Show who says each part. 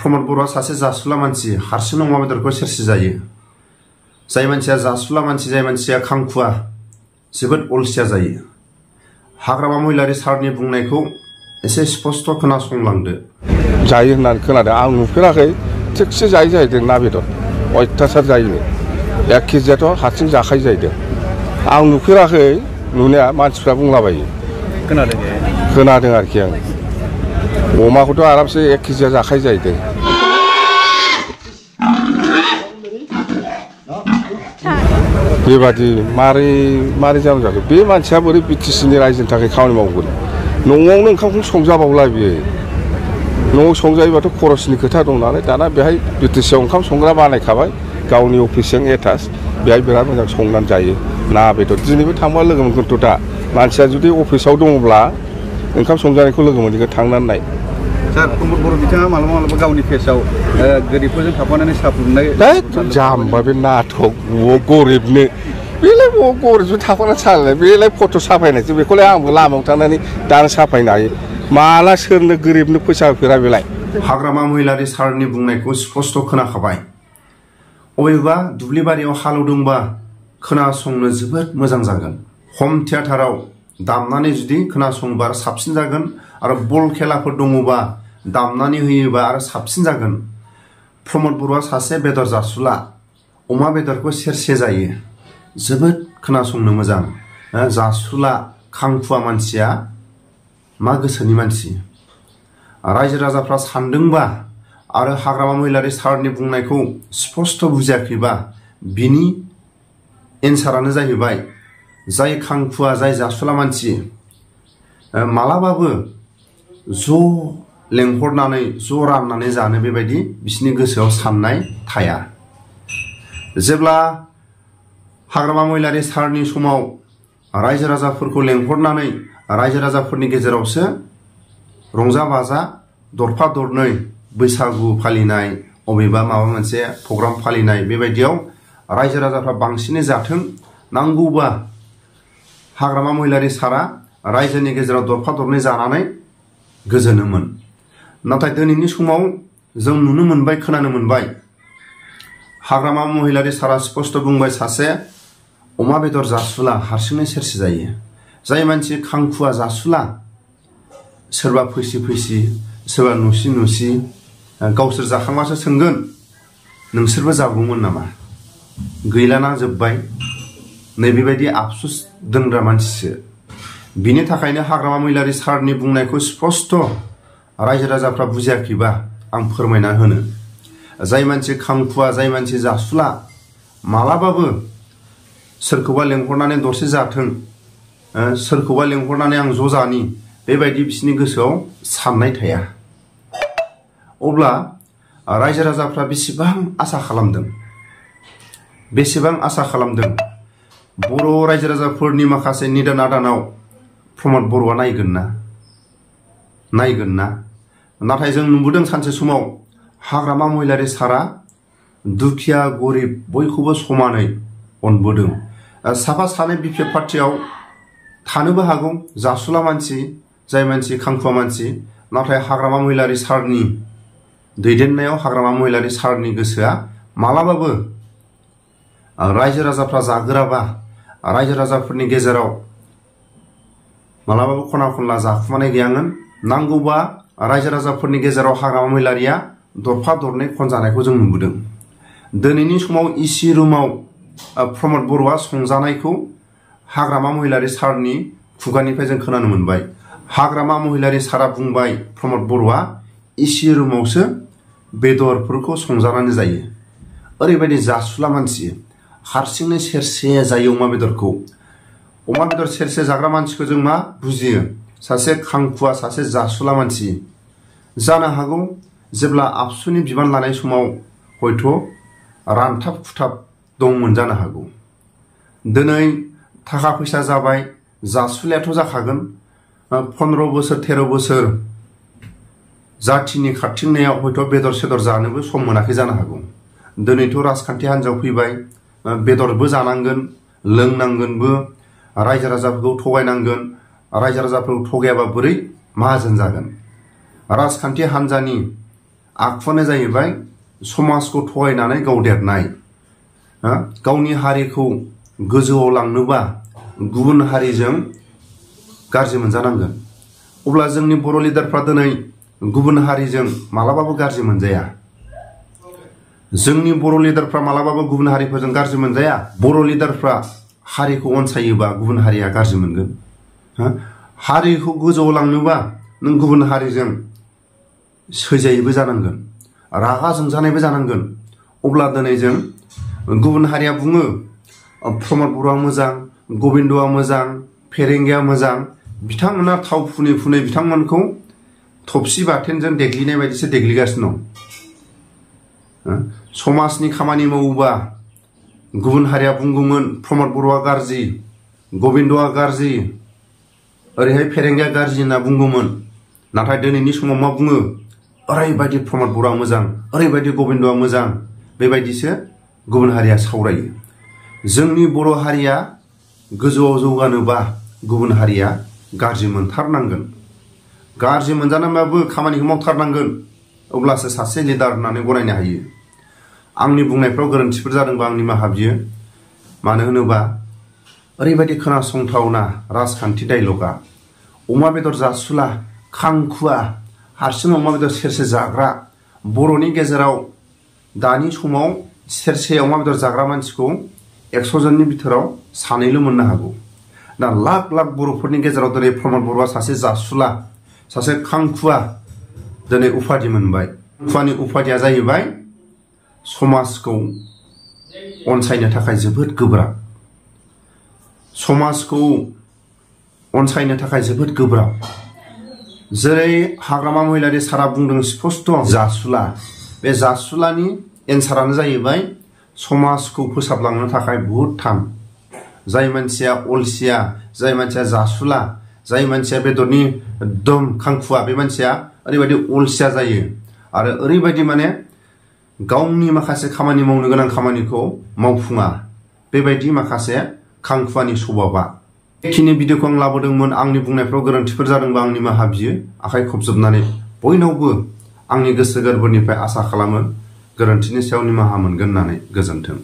Speaker 1: प्रमद बर'आ सासे जासुला मानसि हारसिं अमा बेदरखौ सेरसे जायो। जाय मानसिया जासुला मानसि, जाय मानसिया खांखुवा, जोबोद अलसिया जायो। हाग्रामा महिलारि सारनि बुंनायखौ एसे स्पष्ट खोनासंलांदो।
Speaker 2: जायो होननानै खोनादों, आं नुफेराखै। थिगसे जायो जाहैदों ना बेदर, अयथासार जायो। 1 केजियाथ' हारसिं जाखायो जाहैदों। आं नुफेराखै, नुनाया मानसिफ्रा बुंलाबायो। खोनादों आरोखि आं। अमाखौथ' आरामसे 1 केजिया जाखायो जाहैदों। बेबादि मारै जानो जाखो? बे मानसिया बोरै बिटिसिनि रायजोनि थाखाय खामानि मावगोन? न'आवनो ओंखामखौ संजाबावला बियो। न'आव संजायोबाथ' खरसनि खोथा दं नालाय, दाना बेहाय बिटिसिआव ओंखाम संग्रा बानायखाबाय, गावनि अफिसजों एटाच, बेहाय बिराद मोजां संनानै जायो ना बेदर। दिनैबो थांबा लोगो मोनगोनथ' दा। मानसिया जुदि अफिसाव दङब्ला ओंखाम संजानायखौ लोगो मोनगोन, थांनानै नाय।
Speaker 3: सार, प्रमद बर' बिथाङा मालाबा गावनि फेसआव गोरिबफोरजों थाफानानै साहा फुदुंनाय।
Speaker 2: जाम्बा बे नाटक, गरिबनो बेलाय गरिबजों थाफानानै सालायनाय, बेलाय फट' साफायनायसो। बेखौलाय आंबो लामायाव थांनानै दानो साफायनो हायो। माला सोरनो गोरिबनो फैसा होफेरा बेलाय।
Speaker 1: हाग्रामा महिलारि सारनि बुंनायखौ स्पष्ट खोनाखाबाय। अबेबा दुब्लिबारियाव हालेवदोंबा खोनासंनो जोबोद मोजां जागोन। हम थियेटाराव दामनानै जुदि खोनासंबा साबसिन जागोन, आरो बल खेलाफोर दङबा दामनानै होयोबा आरो साबसिन जागोन। प्रमद बर'आ सासे बेदर जासुला, अमा बेदरखौ सेरसे जायो। जोबोद खोनासंनो मोजां। जासुला खांखुवा मानसिया मा गोसोनि मानसि? रायजो राजाफ्रा सानदोंबा आरो हाग्रामा महिलारि सारनि बुंनायखौ स्पष्ट बुजियाखैबा, बिनि एन्सारानो जाहैबाय जाय खांखुवा, जाय जासुला मानसि मालाबाबो ज' लेंहरनानै ज' राननानै जानो बेबायदि बिसिनि गोसोआव साननाय थाया। जेब्ला हाग्रामा महिलारि सारनि समाव रायजो राजाफोरखौ लेंहरनानै रायजो राजाफोरनि गेजेरावसो रंजा बाजा दरफा दरनै बैसागु फालिनाय, अबेबा माबा मोनसे प्रग्राम फालिनाय, बेबायदियाव रायजो राजाफ्रा बांसिनै जाथों, नांगौबा हाग्रामा महिलारि सारा रायजोनि गेजेराव दरफा दरनै जानानै गोजोनोमोन। नाथाय दिनैनि समाव जों नुनो मोनबाय, खोनानो मोनबाय, हाग्रामा महिलारि सारा स्पष्ट बुंबाय सासे अमा बेदर जासुला हारसिंनो सेरसे जायो। जाय मानसि खांखुवा जासुला, सोरबा फैसि फैसि, सोरबा नुसि नुसि, गावसोर जाखांबासो सोंगोन नोंसोरबो जागौमोन नामा? गैलाना जोब्बाय। नैबेबायदि आफसुस दोनग्रा मानसिसो। बिनि थाखायनो हाग्रामा महिलारि सारनि बुंनायखौ स्पष्ट रायजो राजाफ्रा बुजियाखैबा आं फोरमायना होनो। जाय मानसि खांखुवा, जाय मानसि जासुला, मालाबाबो सोरखौबा लेंहरनानै दरसे जाथों, सोरखौबा लेंहरनानै आं ज' जानि, बेबायदि बिसिनि गोसोआव साननाय थाया। अब्ला रायजो राजाफ्रा बेसेबां आसा खालामदों, बेसेबां आसा खालामदों बर' रायजो राजाफोरनि माखासे निदान आदानाव प्रमद बर'आ नायगोन ना? नाथाय जों नुबोदों सानसे समाव हाग्रामा महिलारि सारा दुखिया गरिब बयखौबो समानै अनबोदों। साफा सानै बिपिएफ पार्टियाव थानोबो हागौ जासुला मानसि, जाय मानसि खांखुवा मानसि, नाथाय हाग्रामा महिलारि सारनि दैदेननायाव हाग्रामा महिलारि सारनि गोसोआ मालाबाबो रायजो राजाफ्रा जागोराबा, रायजो राजाफोरनि गेजेराव मालाबाबो खना खनला जाखुमानाय गैयामोन। नांगौबा रायजो राजाफोरनि गेजेराव हाग्रामा महिलारिया दरफा दरनै खनजानायखौ जों नुबोदों। दिनैनि समाव इसि रुमाव प्रमद बर'आ संजानायखौ हाग्रामा महिलारि सारनि खुगानिफ्राय जों खोनानो मोनबाय। हाग्रामा महिलारि सारा बुंबाय प्रमद बर'आ इसि रुमावसो बेदरफोरखौ संजानानै जायो। ओरैबायदि जासुला मानसि, हारसिंनो सेरसे जायो अमा बेदरखौ। अमा बेदर सेरसे जाग्रा मानसिखौ जों मा बुजियो? सासे खांखुवा, सासे जासुला मानसि जानो हागौ। जेब्ला आबसुनि बिबान लानाय समाव हयथ' रानथाब खुथाब दंमोन जानो हागौ। दिनै थाखा फैसा जाबाय, जासुलायाथ' जाखागोन। 15 बोसोर 13 बोसोर जाथिनि खारथिंनायाव हयथ' बेदर सेदर जानोबो सम मोनाखै जानो हागौ। दिनैथ' राजखान्थि हान्जायाव फैबाय, बेदरबो जानांगोन, लोंनांगोनबो, रायजो राजाफोरखौ थगायनांगोन। रायजो राजाफोरखौ थगायाबा बोरै माहाजोन जागोन? राजखान्थि हान्जानि आखुआनो जाहैबाय समाजखौ थगायनानै गावदेरनाय। गावनि हारिखौ गोजौआव लांनोबा गुबुन हारिजों गाज्रि मोनजानांगोन। अब्ला जोंनि बर' लिडारफ्रा दिनै गुबुन हारिजों मालाबाबो गाज्रि मोनजाया। जोंनि बर' लिडारफ्रा मालाबाबो गुबुन हारिफोरजों गाज्रि मोनजाया। बर' लिडारफ्रा हारिखौ अनसायोबा गुबुन हारिया गाज्रि मोनगोन। हारिखौ गोजौआव लांनोबा नों गुबुन हारिजों सैजायैबो जानांगोन, रागा जोंजानायबो जानांगोन। अब्ला दिनै जों गुबुन हारिया बुङो प्रमद बर'आ मोजां, गबिन्दआ मोजां, फेरेंगिया मोजां, बिथांमोना थाव फुनै फुनै बिथांमोनखौ थबसि बाथेनजों देग्लिनाय बायदिसो देग्लिगासिनो दं। समाजनि खामानि मावोबा गुबुन हारिया बुंगौमोन प्रमद बर'आ गाज्रि, गबिन्दआ गाज्रि, ओरैहाय फेरेंगिया गाज्रि होनना बुंगौमोन। नाथाय दिनैनि समाव मा बुङो? ओरैबायदि प्रमद बर'आ मोजां, ओरैबायदि गबिन्दआ मोजां, बेबायदिसो गुबुन हारिया सावरायो। जोंनि बर' हारिया गोजौआव जौगानोबा गुबुन हारिया गाज्रि मोनथारनांगोन। गाज्रि मोनजानानैबाबो खामानिखौ मावथारनांगोन, अब्लासो सासे लिडार होननानै गनायनो हायो। आंनि बुंनायफ्राव गोरोन्थिफोर जादोंबा आंनि निमाहा बियो। मानो होनोबा ओरैबायदि खोनासंथावना राजखान्थि डायलगा, अमा बेदर जासुला, खांखुवा, हारसिं अमा बेदर सेरसे जाग्रा, बर'नि गेजेराव दानि समाव सेरसे अमा बेदर जाग्रा मानसिखौ 100 जननि बिथोराव सानैल' मोननो हागौ। दा लाख लाख बर'फोरनि गेजेराव दिनै प्रमद बर'आ सासे जासुला, सासे खांखुवा दिनै उपाधि मोनबाय। खांखुवानि उपाधिया जाहैबाय समाजखौ अनसायनो थाखाय जोबोद गोब्राब। समाजखौ अनसायनो थाखाय जोबोद गोब्राब। जेरै हाग्रामा महिलारि सारा बुंदों स्पष्ट जासुला। बे जासुलानि एन्सारानो जाहैबाय समाजखौ फोसाबलांनो थाखाय बहुद थान। जाय मानसिया अलसिया, जाय मानसिया जासुला, जाय मानसिया बेदरनि एकदम खांखुवा, बे मानसिया ओरैबायदि अलसिया जायो आरो ओरैबायदि माने गावनि माखासे खामानि मावनो गोनां खामानिखौ मावफुङा। बेबायदि माखासे खांखुवानि स्वभाबा। बेखिनि भिडिअखौ आं लाबोदोंमोन। आंनि बुंनायफ्राव गोरोन्थिफोर जादोंबा आंनि निमाहा बियो आखाइ खबजोबनानै। बयनावबो आंनि गोसो गोरबोनिफ्राय आसा खालामो गोरोन्थिनि सायाव निमाहा मोनगोन होननानै। गोजोन्थों।